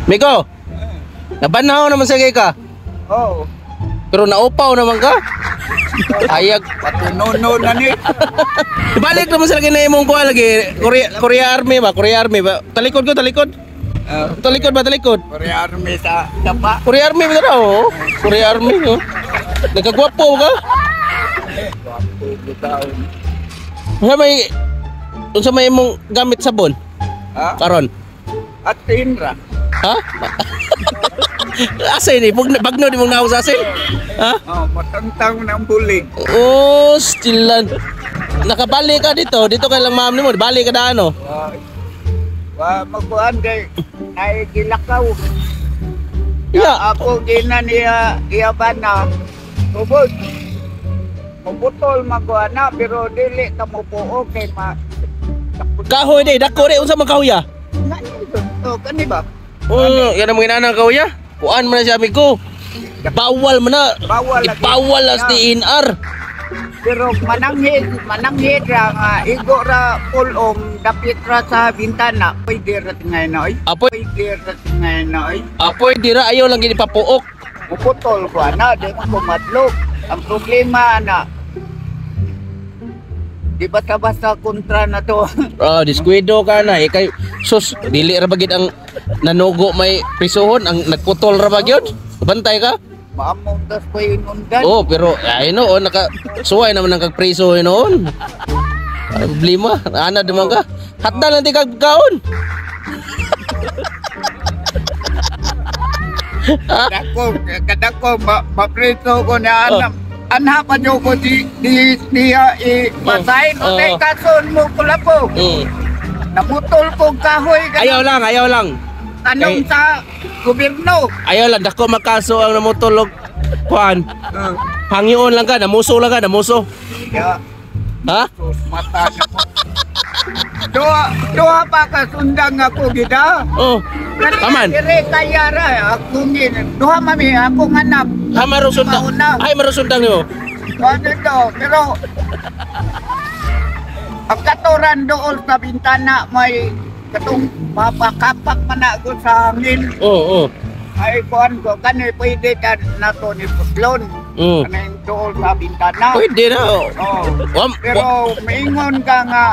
Miko, nabanaw naman sa ka. Oh, Pero naupaw naman ka. Ayag. Patunono na ni. Balik naman sa lagi na imong kuha lagi. Korea, Korea Army ba? Korea Army ba? Talikod ko, talikod. Talikod ba, talikod? Korea Army sa tapa. Korea Army ba daw? Oh? Korea Army, oh. Nagkagwapo ka? Unsa may unsa may imong gamit sabon Ha? karon? At tinra. Ha? Asa ini? Bagno di mong naong sa asin? Ha? Oh, matangtang ng bulig. Oh, stilan. Nakabalik ka dito. Dito ka lang ma'am nimo. Balik ka daan, oh. Wa wa magkuan kay ay gilakaw. Ya. Ako gina niya iya bana. Tubod. Mabutol magkuan na pero dili ka mo puo kay ma. Kahoy di, dako di unsa man kahoy ah? Oh, kani ba? Oh, yan ang mga inanang kahoy ah. Kuan man na siya amigo. Bawal man na. Bawal lagi. Bawal as DNR. Pero mananghid ra nga igo ra pulong dapit ra sa bintana, pwede ra tingay na oy. Apoy, Pwede ra tingay na oy. apoy dira ayaw lang gini papuok. Muputol ko ana, di ko madlok. Ang problema ana, di basta-basta kontra na to. Ah, diskuido ka na. Eh, kay, sus, dili ra bagid ang nanugo may prisuhon, ang nagputol ra ba gyud? Bantay ka? Maamong tas ko inundan. Oh, pero ay noon naka suway naman ang kagpreso noon. Ay, problema, ana duman ka. Hatda lang di kag kaon. Dako, kadako, mapreso ko na anak. Anha pa nyo ko di, di, diya i-basahin. Oh. O kason mo kulapo. Naputol kong kahoy. Ayaw lang, ayaw lang. Tanong Kay- sa gobyerno. Ayaw lang dako makaso ang namutol og kuan. Hangyoon lang ka, namuso lang ka, namuso. Ya, Ha? sus mata na mo. Duha pa ka sundang ako gida. Oh. Paman. Dire kaya ra ako ngin. Duha mami ako anak. Ha marusundang. Mauna. Ay marusundang nimo. Ano ito, pero ang katuran doon sa bintana may katong mapakapak man ako sa hangin. Oo, oh, Ay kuan ko kani pwede ka nato ni Puslon. Kaning doon sa bintana. Pwede na. Oh. Oh. Wam, Pero maingon ka nga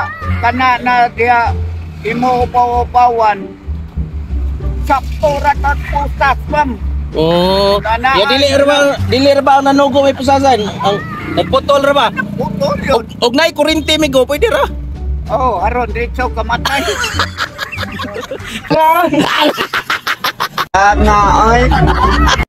kana na diya imo upaw-upawan. Sakto ra ta pusas, ma'am. Oh. Kana- Ya dili ra ba ang nanugo may pusasan? Ang nagputol ra ba? Putol yun. Og nay kuryente migo, pwede ra. Oh, aron diretso kamatay. Nga ay.